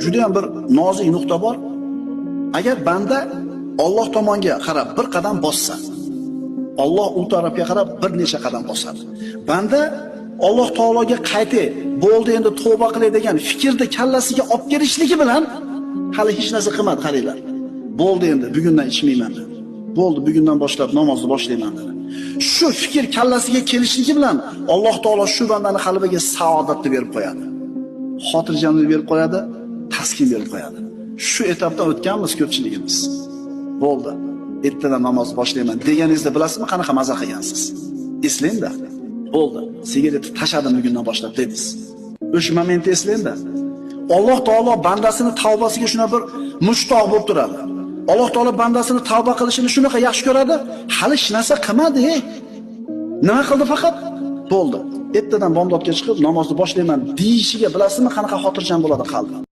Juda ham bir nozik nuqta bor. Agar banda Alloh tomonga qarab bir qadam bossa, Alloh u tarafga qarab bir necha qadam bosadi. Banda Alloh taologa qaytay, bo'ldi endi tavba qilay degan fikrni kallasiga olib kelishligi bilan hali hech narsa qilmadi, qaranglar. Bo'ldi endi bugundan ichmayman dedi. Bo'ldi, bugundan boshlab namozni boshlayman dedi. Shu fikr kallasiga kelishligi bilan Alloh taolo shu bandani qalbiga saodatni berib qo'yadi. Xotirjamlik berib qo'yadi, taskin berib qo'yadi. Shu etapdan o'tganmiz ko'pchiligimiz. Bo'ldi. Ertadan namoz boshlayman deganingizda bilasizmi qanaqa maza qilgansiz? Eslang-da. Bo'ldi. Sigaretni tashladim bugundan boshlab dedingiz. O'sha momentni eslang-da. Alloh taolo bandasini tavbasiga shuna bir mushtoq bo'lib turadi. Alloh taolo bandasini tavba qilishini shunaqa yaxshi ko'radi. Hali hech narsa qilmadi. Nima qildi faqat? Bo'ldi. Ertadan bomdodga chiqib namozni boshlayman deyishiga bilasizmi qanaqa xotirjam bo'ladi qalbi?